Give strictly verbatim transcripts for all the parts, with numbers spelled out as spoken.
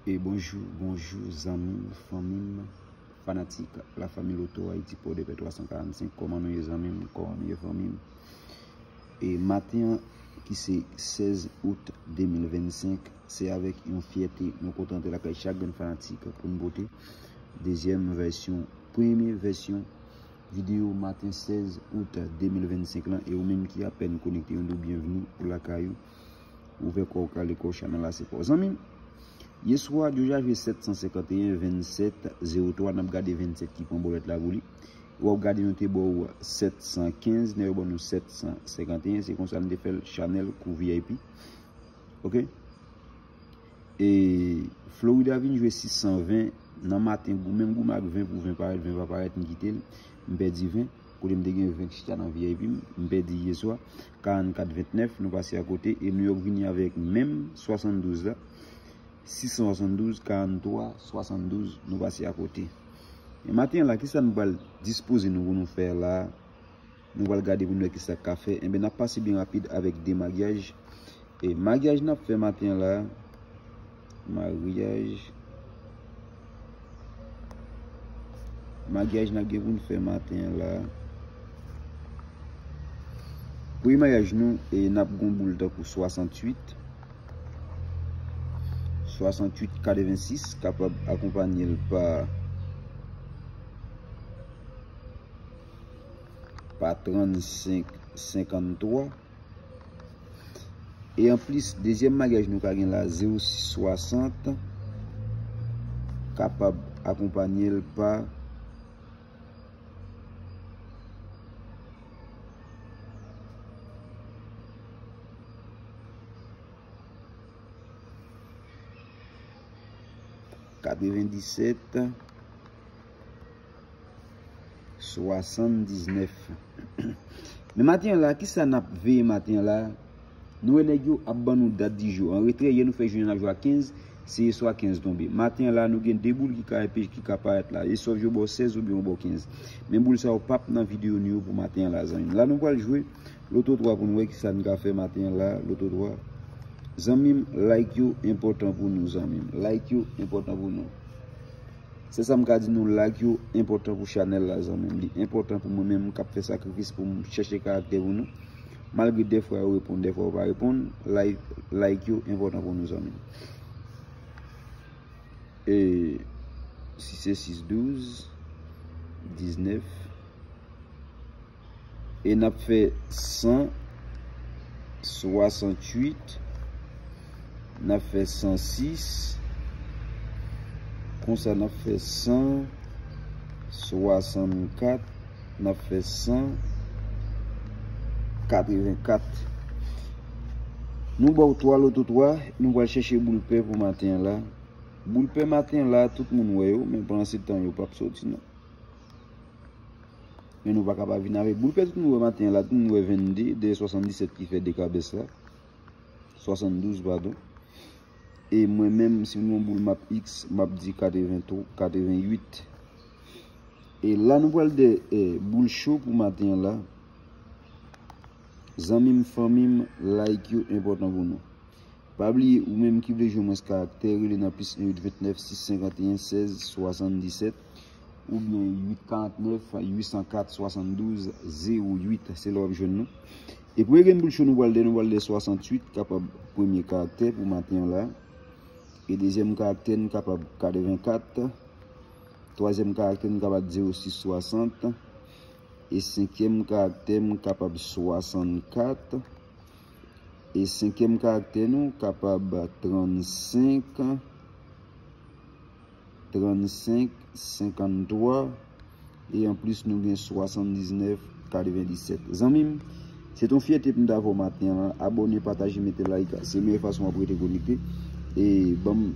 E bonjou, bonjou, zanmi m, fanmi m, fanatik Lafanmi Loto Ayiti, Pòdepè twa san karannsenk. Kòman nou ye, zanmi m? Kòman nou ye, fanmi m? E maten an, ki se sèz out de mil vennsenk, se avèk yon fyète nou kontan antre lakay chak grenn fanatik pou n pote dezyèm vèsyon, premye vèsyon videyo maten sèz out de mil vennsenk lan. E ou menm ki apèn konekte, yon dou byenvni ou lakay ou. Ouvè kò w, kale kò w, chanèl la se pa w. Zanmi m, yè swa, Georgia jwe sèt san senkanteyen, vennsèt zewo twa, n ap gade vennsèt ki pran bòlèt la pou li. W ap gade nou te ba w sèt san kenz, nèg yo ban nou sèt san senkanteyen, se konsa n te fè l chanèl kou V I P. Oke? E Florida vin jwe sis san ven nan maten, gou, menm goumen ak ven pou ven parèt, ven pa parèt, m kite l, m pèdi ven. Kote m te gen ven ki chita nan V I P m, m pèdi yè swa, karannkat ventnèf, nou pase akote. E New York vini avèk menm swasanndouz la, sis san swasanndouz, karannntwa swasanndouz, nou pase akote. E maten an la, kisa nou pral dispoze nou pou nou fè la? Nou pral gade pou n wè kisa k ka fè. Enben, n ap pase byen rapid avèk de maryaj. E maryaj n ap fè maten an la, maryaj, maryaj n ap gen pou n fè maten an la. Premye maryaj nou, e n ap gon boul tankou swasanntuit, swasanntuit katrevensis, kapab akonpanye l pa, pa trannsenk senkanntwa. E anplis, dezyèm maryaj nou ka gen la, zewo sis swasant, kapab akonpanye l pa katrevendisèt swasanndiznèf. Men maten an la, kisa n ap veye maten an la? Nou wè nèg yo ap ban nou dat di jou. An retrè, yè nou fè jounen n ap jwe a kenz, se yè swa kenz tonbe. Maten an la, nou gen de boul ki ka epe, ki ka parèt la. E swa yo ba w sèz oubyen yo ba w kenz. Men boul sa yo p ap nan videyo nou yo pou maten an la, zanmi m. La, nou pral jwe Loto twa pou n wè kisa n ka fè maten an la, Loto twa. Zanmi m, like yo enpòtan pou nou, zanmi m. Like yo enpòtan pou nou. Se sa m ka di nou, like yo enpòtan pou chanèl la, zanmi m. Li enpòtan pou mwen menm k ap fè sakrifis pou m chèche karaktè pou nou. Malgre dèfwa yo reponn, dèfwa yo pa reponn, like, like yo enpòtan pou nou, zanmi m. E sis e sis, douz, diznèf. E n ap fè san swasanntuit, n ap fè san sis, konsa n ap fè san swasannkat, n ap fè san katrevenkat. Nou ba w twa Loto twa, nou pral chèche boul pè pou maten an la. Boul pè maten an la, tout moun wè yo, men pandan se tan yo p ap soti non. Men nou pa ka pa vin avèk boul pè, tout moun wè maten an la, tout moun wè vennde, dèyè swasanndisèt ki fè de kabès la. Swasanndouz, padon. E mwen menm, si nou yon boul m ap X, m ap di katreven, katrevenuit. E la, nou pral de, e, boul cho pou maten an la. Zanmi m, fanmi m, like yo enpòtan pou nou. Pa bliye, ou menm ki vle jwe mwens karaktè, rele nan plis en uit ventnèf sis senkanteyen sèz swasanndisèt oubyen uit karantnèf uit san kat swasanndouz zewo uit. Se la w ap jwenn nou. E premye grenn boul cho nou pral de, nou pral de swasanntuit, kapab premye karaktè pou maten an la. E dezyèm karaktè n kapab katrevenkat. Twazyèm karaktè n kapab zewo sis swasant. E senkyèm karaktè n kapab swasannkat. E senkyèm karaktè nou kapab trannsenk, trannsenk, senkanntwa. E anplis, nou gen swasanndiznèf, katrevendisèt. Zanmi m, se t on fyète pou m ta avè w maten an. Abòne, pataje, mete like. Se meyè fason w ap rete konekte. E ban m,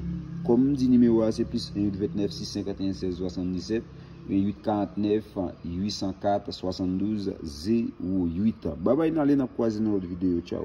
kòm m di, nimewo a se plis en uit ventnèf sis senkanteyen sèz swasanndisèt, en uit karantnèf uit san kat swasanndouz zewo uit. Babay, n ale, n ap kwaze nan lòt videyo. Tchaw.